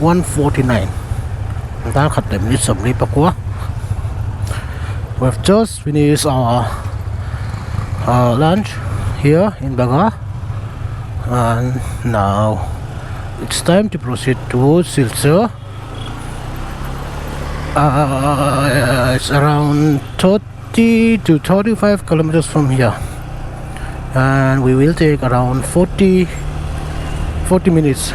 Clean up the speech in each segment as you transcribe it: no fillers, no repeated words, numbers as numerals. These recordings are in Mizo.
1:49 dar khat leh minute sawmli pakua we have just finished our uh lunch here in Baga and now it's time to proceed to Silchar uh it's around 30 to 35 kilometers from here and we will take around 40 40 minutes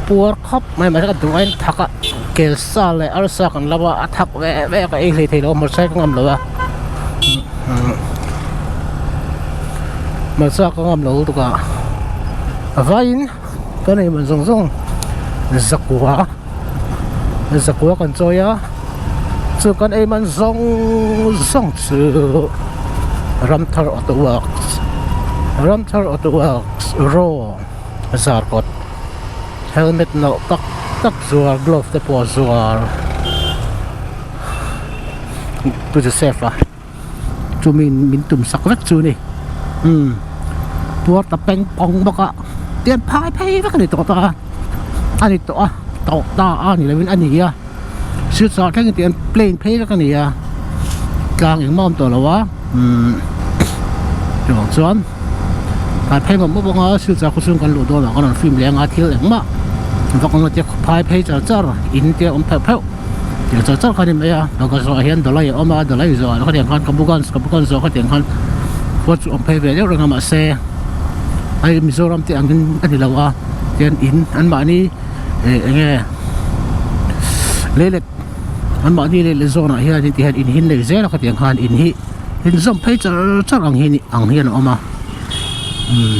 puar khawp mai mahse ka duh aiin thak a kel sa leh arsa kan lo a a thak ve ve a ka ei hlei thei lo a hmarcha ka ngam lo a hmarcha ka ngam lo lutuk a a vaiin ka nei man zawng zawng zakua zakua kan chawi a chu kan ei man zawng zawng chu Ramthar Auto Works Ramthar Auto Works raw zarkawt helmet nalh tak tak zuar glove te pawh a zuar Pu Joseph a chu mi min tum sak vek chu a ni umm puar ta peng pawng bawk a tian phai phei vek a ni tawh ta a a ni tawh a tawh ta a ni lovin a ni a silchar thleng tih an plane phei vek a ni a tlang engmah a awm tawh lo a umm chuvang chuan phai phei mawp mawp anga silchar khaw chhung kan luh dawn ah khan an film leh anga thil engmah vak ang lo tia phai phei char char in te a awm pheuh pheuh. Tiang char char kha a ni mai a Naga zawh ah hian Dalai a awm a Dalai zawh ah khatiang khan Kabuganj Kabuganj zawh khatiang khan khua chu awm phei ve deuh reng a mahse hei Mizoram te angin a ni lo a tian in an mahni eh eng nge leilet an mahni leilet zawn ah hian ti hian in hi an nei zel a khatiang khan in hi in zawm phei char char ang hi ang hian a awm a umm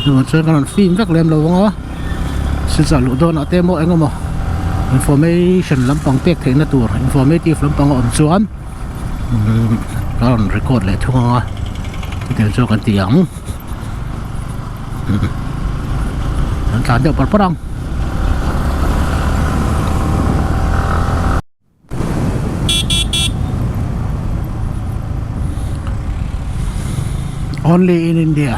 chuvang chuan ka rawn film vek lem lo ang a. Silchar luh dawnah te emaw eng emaw information lampang pek theihna tur informative lampang a awm chuan ka rawn record leh thung ang a chutiang chu kan ti ang kan tlan deuh par par ang. Only in India.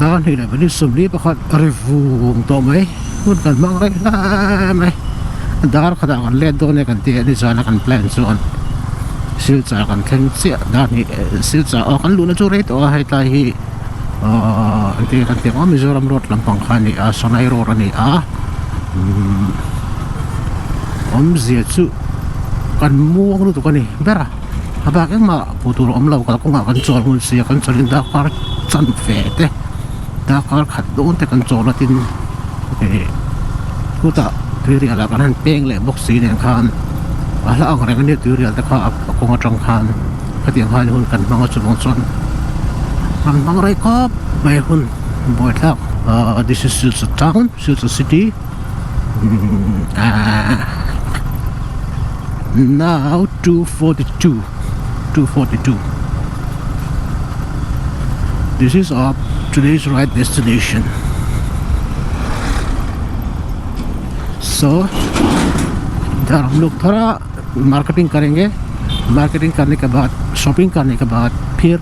Dar hnih leh pahnih sawmli pakhat ri vung tawh mai hun kan hmang reng hle mai dar khatah kan let dawn e kan tih a nizana kan plan chuan silchar kan thleng chiah dar hnih silchar aw kan luhna chu rei tawh a hei tlai hi ahh engtin nge kan tih ang aw Mizoram road lampang kha a ni a Sonai road a ni a umm awmzia chu kan muang lutuk a ni ber a a bak engmah hmuh tur a awm lo kalkawngah kan chawl hmun sia kan chawlhin darkar chanve te darkar khat dawn te kan chawl a tin ih chutah tuirial ah kan han peng leh bawk si nen khan a hla ang reng ania tuirial te kha a kawng atang khan khatiang khan hun kan hmang a chuvang chuan kan hmang rei khawp mai hun buaithlak ah this is Silchar town Silchar city ah now 2:42 2:42 this is our today's ride destination so इधर हम लोग थोड़ा मार्केटिंग करेंगे मार्केटिंग करने के बाद शॉपिंग करने के बाद फिर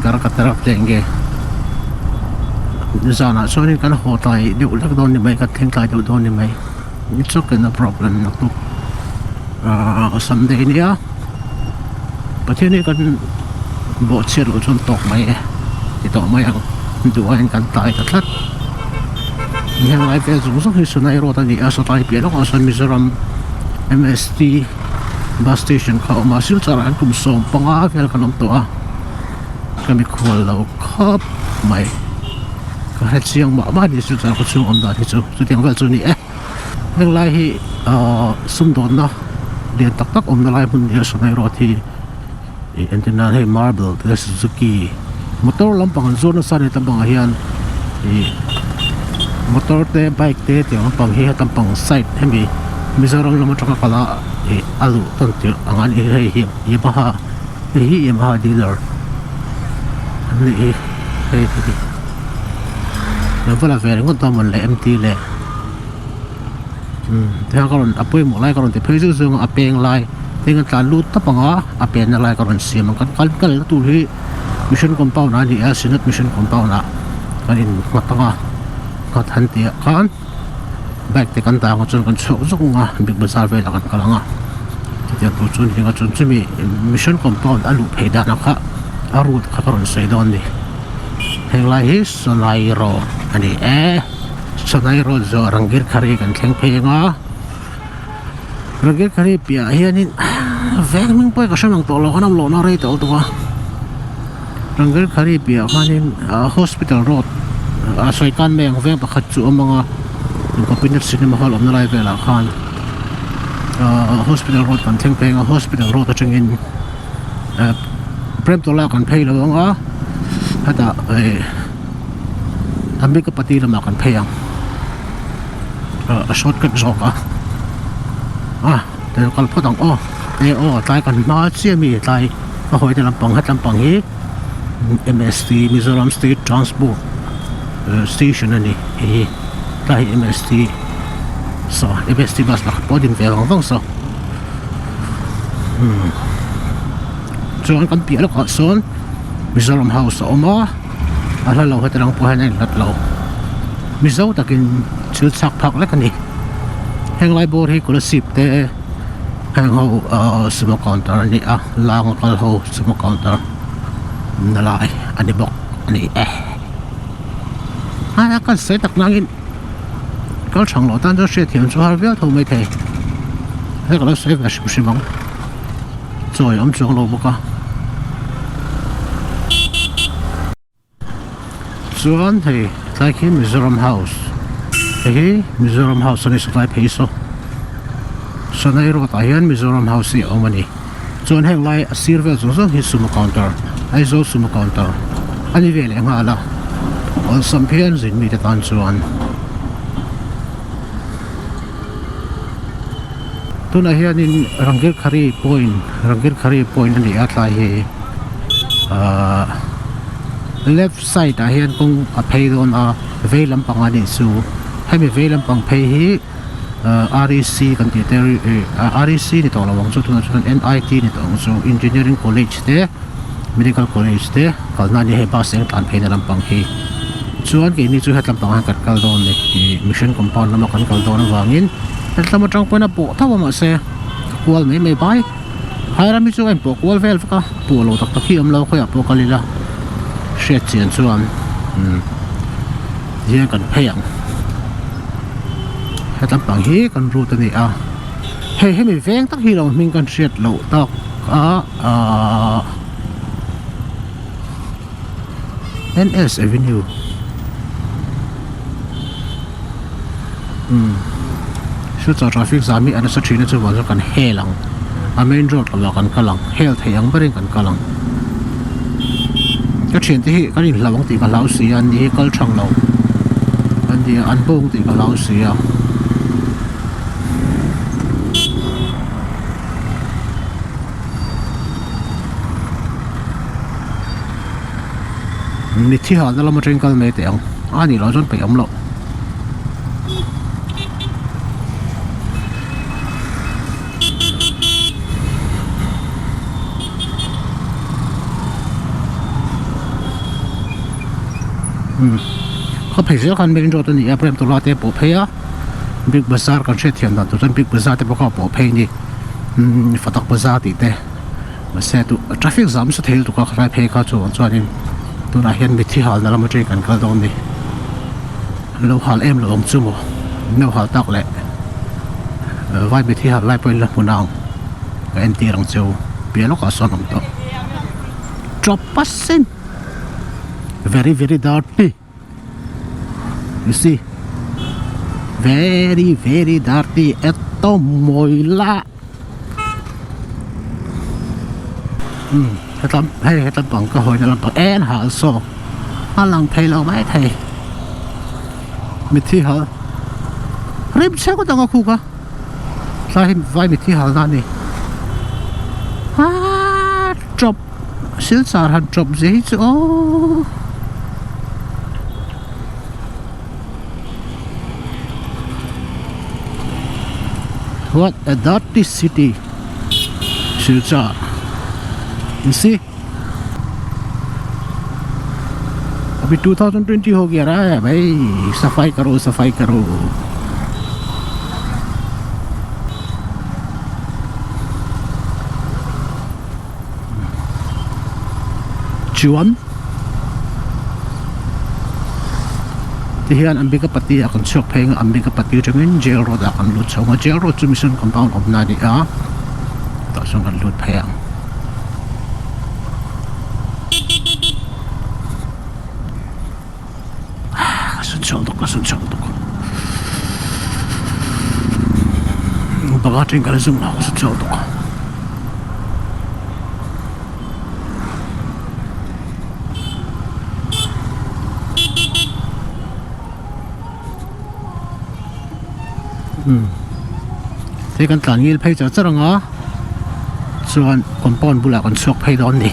घर का तरफ जाएंगे zanah chuanin kan haw tlai deuh hlek dawn ni mai kan thleng tlai deuh dawn ni mai it's okay no problem naktuk ahh sunday nia Pathian hi kan bawhchhiat loh chuan tawk mai e ti tawh mai ang duh aiin kan tlai ta tlat heng lai vel zawng zawng hi Sunai road a ni a sawtlai piah lawkah sawn Mizoram M_S_T bus station kha a awm a Silchar ah hian kum 15 vel kan awm tawh a ka mikhual lo khawp mai. Ka hre chiang mah mah a ni Silchar khaw chhung awm dan hi chu chutiang vel chu a ni e. Heng lai hi ahh sumdawnna lian tak tak awmna lai hmun nia Sonai road hi ih entir nan hei marble te suzuki motor lampang an zuar nasa a ni lampangah hian ih motor te bike te tiang lampang hi heta lampang side hemi Mizoram lam atanga kala ih a luh tawn tirh ang a ni hei hi Yamaha hei hi Yamaha dealer an nih hi hei hi lo va la ve ringawt dawn mawn le mt le umm tihian ka rawn a pawimawh lai ka rawn ti phei zeuh zeuh a a peng lai heng an tlan lut tawp ang a a penna lai ka rawn siam ang kan kal kalna tur hi mission compound ah a ni a synod mission compound ah kan in nghat ang a nghat han tih ah khan. Bike te kan dah ang chuan kan chhuak zawk ang a big bazar velah kan kal ang a chutiang tur chuan heng a chuan chumi mission compound a luh phei dan ang kha a route kha ka rawn sawi dawn a ni henglai hi Sonai road a ni e Sonai road zawh Rangir Khari kan thleng phei ang a Rangir Khari piahah hianin veng hming pawh hi ka hre mang tawh lo an awm lohna rei tawh lutuk a. Rangel Khari piahah khanin ah hospital road ah sawi tan mai ang veng pakhat chu a awm ang a Gopinath cinema hall awmna lai velah khan ah hospital road kan thleng phei ang a hospital road atangin eh Premtola kan phei lo ang a hetah eh Ambikapati lamah kan phei ang ah a shortcut zawk a ah. Tel kal phawt ang aw e aw tlai kan hma chiah mi tlai a hawi te lampang het lampang hi M_S_T Mizoram State Transport Station a ni hei hi tlai hi M_S_T saw M_S_T bus pakhat pawh a din ve vang vang saw umm chuan kan piah lawkah sawn Mizoram House a awm a a hla lo heti lang pawh hian a inhlat lo Mizo takin thil chhak phak lek a ni. Heng lai bawr hi Kolasib te heng ho ahh sumo counter a ni a lang a kal ho sumo counter na lai a ni bawk a ni e a kan sawi tak nangin kal thang loh tan chuan hriatthiam chu har viau tho mai thei hei ka lo sawi ve hrim hrim ang chawi awm chuang lo bawk a. Chuan hei tlai khi Mizoram House hei hi Mizoram House a ni satlai phei saw Sanai road ah hian Mizoram House hi a awm a ni chuan heng lai a sir vel zawng zawng hi sumo counter Aizawl sumo counter a ni ve leh nghal a awlsam phian zin mite tan chuan. Tunah hianin Rangirkhari point Rangirkhari point a ni a tlai hi ahh left side ah hian kawng a phei dawn a vei lampang a nih chu hemi vei lampang phei hi ahh R E C kan tih te R E C ni tawh lo ang chu tunah chuan N I T ni tawh ang chu engineering college te. Medical college te kalna a ni hei bus eng tlan pheina lampang hi chuan keini chu hetlam pangah hian kan kal dawn a ni ih mission compound lama kan kal dawn avangin hetlam atang pawhin a pawh tho a mahse a kual mai mai bai phai ram hi chu a inpawh kual vel vek a pawh lo tak tak hi a awm lo khawiah pawh kal ila hriat chian chuan umm tihian kan phei ang hetlam pang hi kan route a ni a hei hemi veng tak hi lo hming kan hriat loh tak a. Ahh N_S Avenue umm silchar traffic zam hi a nasa thin a chuvang chuan kan hel ang a main road lamah kan kal ang hel theih ang berin kan kal ang ka thiante hi kan inhlau ang tih ka hlau si a ni hi kal thang lo an ni a an bo ang tih ka hlau si a. Mithi halna lam atangin kal mai teh ang a nih loh chuan peih awm loh. Umm khaw phei zel khan main road a ni a Premtula te pawh phei a. Big Bazaar kan hriat thiam dan tur chuan Big Bazaar te pawh kha a pawh phei a ni umm Fatak Bazaar tih te mahse tu traffic zam nasa thei lutuk a khalai phei kha chuan chuanin tunah hian mitthi halna lam atangin kan kal dawn a ni an lo hal em lo ang chu maw an lo hal tak leh vai mitthi hal lai pawhin la hmun ang ka entir ang cheu piah lawkah sawn awm tawh tawp a sin very very dirty. you see very very dirty eto mawila umm hetlam hei hetlam pang ka hawina lampang en hal saw a lang thei lo mai thei mitthi hal rim chhe ngawt ang a khuk a tlai hi vai mitthi hal na a ni aaa tawp silchar han tawp zia hi chu aww. What a dirty city Silchar you see अभी 2020 हो गया रहा है भाई सफाई करो सफाई करो chuan tihian Ambikapati ah kan chhuak phei ang a Ambikapati atangin jail road ah kan lut chho ang a jail road chu mission compound awmna a ni a tah chuan kan lut phei ang. Ka sun chhuak dawk ka sun chhuak dawk banga train ka la zum lo ka sun chhuak dawk. Umm hei kan tlan ngil phei char char ang a chuan compound bulah kan chhuak phei dawn a ni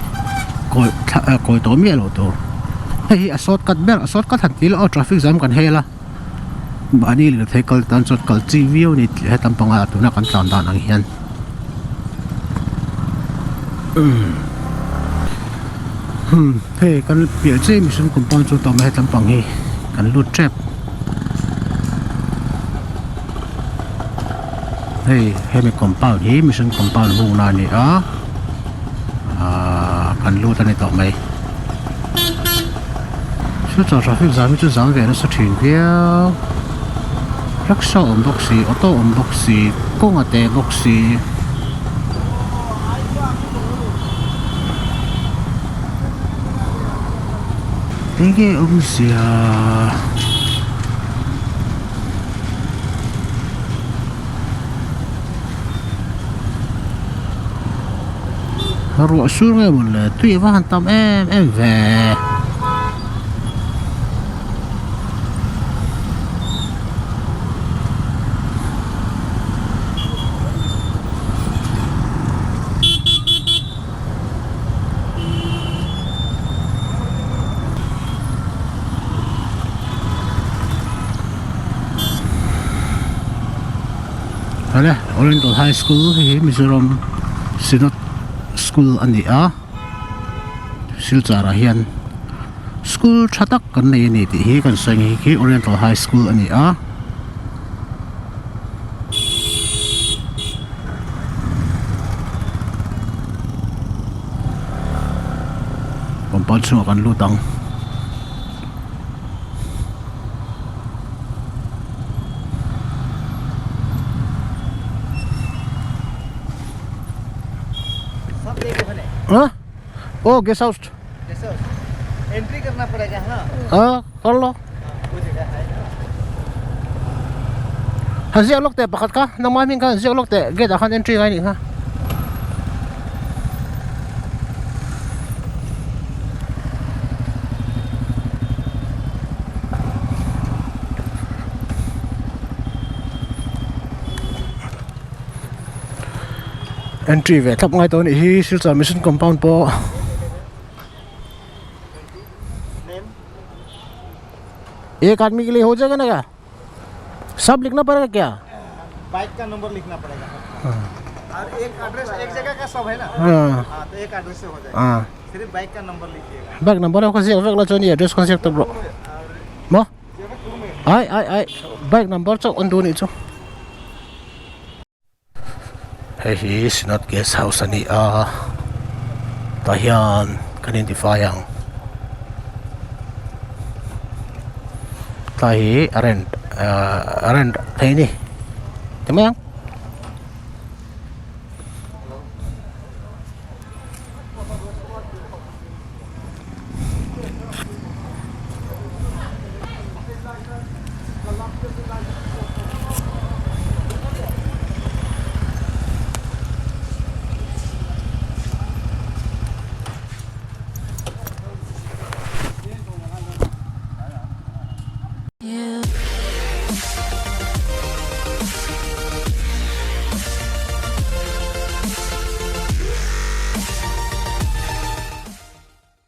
kawi thla ah kawi tawh miah loh tur hei hi a shortcut ber a shortcut han tih loh a traffic jam kan hel a mahni lirthei kal tan chuan kal chi viau a ni tih hetam panga tuna kan tlan dan ang hian umm hmm hei kan piah chiah mihring compound chu tawm a hetam pang hi kan lut tep. Hei hemi compound hi mission compound hungna a ni a ahh kan lut a ni tawh mai silchar traffic zam hi chu zam ve nasa thin viau rickshaw awm bawk si auto awm bawk si kawng a te bawk si. Enge awmzia. Ruah sur nge mawn le tui a va han tam em em ve. Hale Oriental High School hei hi Mizoram Synod School a ni a Silchar ah hian school tha tak kan nei a ni tih hi kan sawi ang hei khi Oriental High School a ni a. Compound chhungah kan lut ang. Huh? Oh, guest house. Guest house. Entry करना पड़ेगा हाँ हाँ कर लो han ziak lawk teh pakhat kha nangmah hming kha han ziak lawk teh gate ah khan entry ngai anih kha. Entry ve thlap ngai tawh anih hi Silchar mission compound pawh. एक आदमी के लिए हो जाएगा ना क्या सब लिखना पड़ेगा क्या बाइक का नंबर लिखना पड़ेगा और एक एड्रेस एक जगह का सब है ना हाँ हाँ तो एक एड्रेस से हो जाएगा हाँ सिर्फ बाइक का नंबर लिखिएगा bike number ko ziak vek la chuan i address kha ziak ta bawk maw ai ai ai bike number chauh an duh anih chu Hei hi Synod Guest House a ni a tah hian kan intifai ang tlai hi a rent ahh a rent thei a ni ti mai ang. सबका।